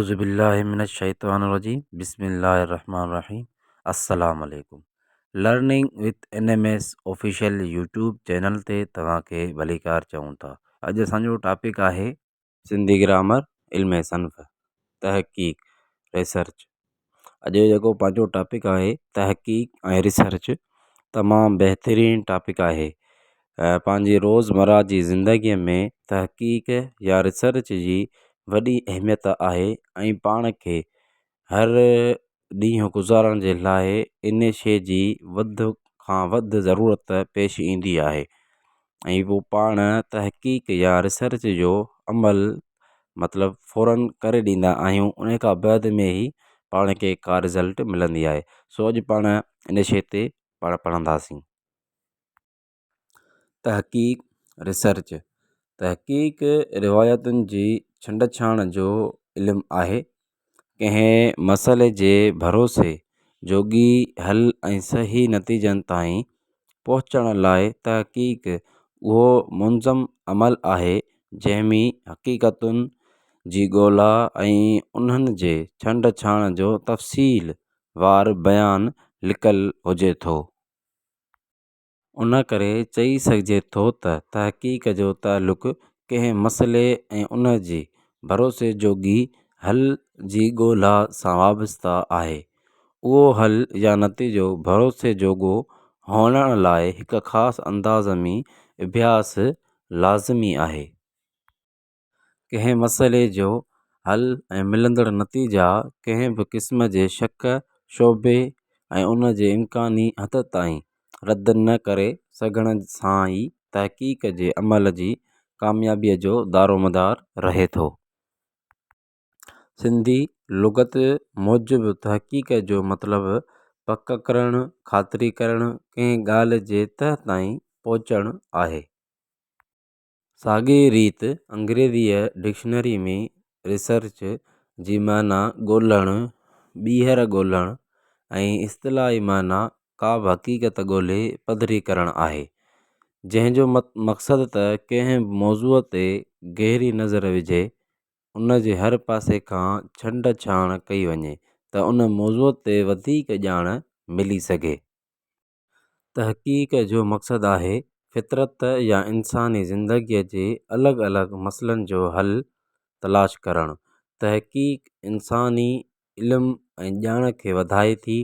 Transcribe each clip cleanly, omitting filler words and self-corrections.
اعوذ بالله من الشيطان الرجيم بسم الله الرحمن الرحيم السلام عليڪم learning with N M S official YouTube channel تي توهان کي ڀليڪار چئون ٿا. اڄ اسان جو ٽاپڪ آهي سنڌي گرامر علم صنف تحقيق ريسرچ. اڄ جو جيڪو پنهنجو ٽاپڪ آهي تحقيق ۽ ريسرچ تمام بهترين ٽاپڪ آهي. پنهنجي روزمره جي زندگيء ۾ تحقيق يا ريسرچ جي وڏي اهميت آهي ۽ پاڻ کي هر ڏينهن گذارڻ جي لاء ان شيء جي وڌ کان وڌ ضرورت پيش ايندي آهي ۽ پوء پاڻ تحقيق يا ريسرچ جو عمل مطلب فورن ڪري ڏيندا آهيون ان کان بعد ۾ ئي پاڻ کي ڪا رزلٽ ملندي آهي. سو اڄ پاڻ ان شيء تي پاڻ پڙهنداسين. تحقيق، ريسرچ، تحقيق روايتن جي ڇنڊڇاڻ جو علم آهي. ڪنهن مسئلي جي ڀروسي جوڳي حل ۽ صحيح نتيجن تائين پهچڻ لاء تحقيق اهو منظم عمل آهي، جنهن ۾ حقيقتن جي ڳولا ۽ انهن جي ڇنڊ ڇاڻ جو تفصيل وار بيان لڪل هجي ٿو. ان ڪري چئي سگهجي ٿو ته تحقيق جو تعلق ڪنهن مسئلي ۽ ان جي ڀروسي جوڳي حل جي ڳولا سان وابسته آهي. اهو حل يا نتيجو ڀروسي جوڳو هئڻ لاء هڪ خاص انداز ۾ اڀياس لازمي آهي. ڪنهن مسئلي جو حل ۽ ملندڙ نتيجا ڪنهن به قسم جي شڪ شبهي ۽ ان جي امڪاني حد تائين رد نه ڪري سگهڻ سان ئي تحقيق جي عمل جي ڪاميابيء جو دارومدار رهي ٿو. سنڌي لغت موجب تحقيق جو مطلب پڪ ڪرڻ، خاطري ڪرڻ، ڪنهن ڳالهه جي تهه تائين پهچڻ آهي. ساڳيء ريت انگريزيء ڊڪشنريء ۾ ريسرچ جي معنيٰ ڳولڻ، ٻيهر ڳولڻ ۽ اصطلاحي معنيٰ ڪا به حقيقت ڳولي پڌري ڪرڻ آهي، جنهن جو مقصد ته ڪنهن به موضوع تي گهري نظر وجهي، ان جي هر پاسي کان ڇنڊ ڇاڻ ڪئي وڃي ته ان موضوع تي وڌيڪ ڄاڻ ملي سگهي. تحقيق جو مقصد آهي فطرت يا انساني زندگيء جي الڳ الڳ مسئلن جو حل تلاش ڪرڻ. تحقيق انساني علم ۽ ڄاڻ کي وڌائي ٿي.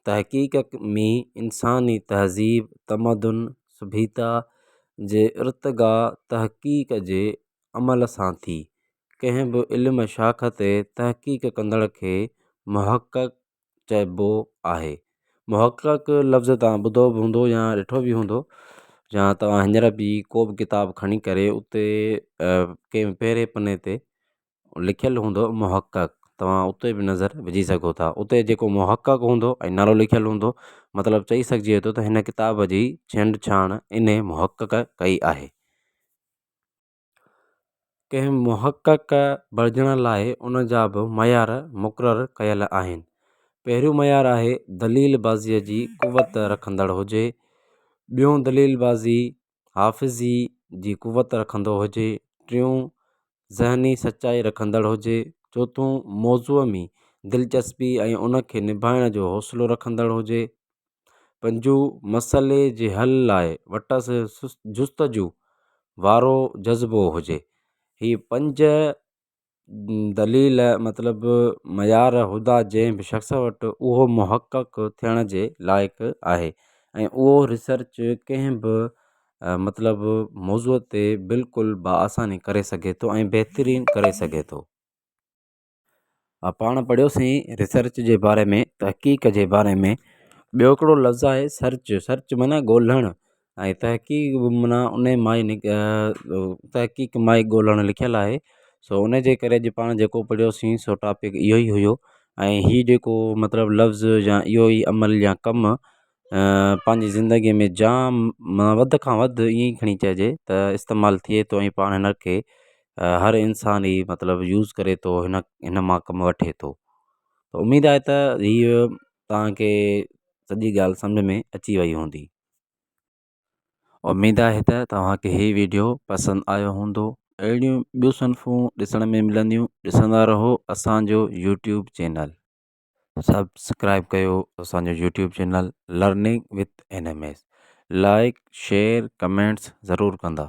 تحقيق ۾ انساني تهذيب، تمدن، سڀيتا جي ارتقا تحقيق جي عمل سان ٿي. ڪنهن به علم شاخ تي تحقيق ڪندڙ کي محقق چئبو آهي. محقق لفظ توهان ٻڌو به هوندو يا ڏٺو به هوندو يا توهان هينئر به ڪو به ڪتاب کڻي ڪري اتي ڪنهن پهرين پني تي لکيل هوندو محقق توهان اتي به نظر وجهي سگهو ٿا اتي جيڪو محقق هوندو ۽ نالو لکيل هوندو مطلب چئي سگهجي ٿو ته هن ڪتاب جي ڇنڊ ڇاڻ انهي محقق ڪئي آهي. ڪنهن محقق بڻجڻ لاء ان جا به معيار مقرر ڪيل آهن. پهريون معيار آهي دليل بازيء جي قوت رکندڙ هجي. ٻيون دليل بازي حافظي جي قوت رکندو هجي. ٽيون ذهني سچائي رکندڙ هجي. چوٿون موضوع ۾ دلچسپي ۽ ان کي نڀائڻ جو حوصلو رکندڙ هجي. پنجون مسئلي جي حل لاء وٽس جستجو وارو جذبو هجي. هي پنج دليل مطلب معيار هوندا جنهن به شخص وٽ اهو محقق ٿيڻ جي لائق آهي ۽ اهو ريسرچ ڪنهن به مطلب موضوع تي بلڪل بآساني ڪري سگهي ٿو ۽ بهترين ڪري سگهي ٿو. پاڻ پڙهيوسين ريسرچ جي باري ۾ تحقيق جي باري ۾ ٻيو هڪڙو لفظ آهي سرچ سرچ معنيٰ ڳولڻ ۽ تحقيق به معنيٰ ان مان ئي تحقيق مان ئي ڳولڻ لکيل آهي سو ان جي ڪري اڄ پاڻ جيڪو پڙهيوسين سو ٽاپڪ اهو ئي هيو ۽ هي جيڪو مطلب لفظ يا اهو ئي عمل يا ڪم پنهنجي زندگيء ۾ جام معنيٰ وڌ کان وڌ ائين ئي کڻي چئجي ته استعمال ٿئي ٿو ۽ پاڻ هن کي هر انسان ئي مطلب يوز ڪري ٿو هن هن مان ڪم وٺي ٿو ته اميد آهي ته هيء توهان کي سڄي ڳالهه سمجهه ۾ اچي وئي هوندي. اميد آهي ته توهان کي هي ويڊيو پسند آيو هوندو. اهڙيون ٻيون صنفون ڏسڻ ۾ ملنديون ڏسندا رهو اسان جو يوٽيوب چينل. سبسڪرائب ڪيو اسان جو YouTube channel learning with N M S like share comments ضرور ڪندا.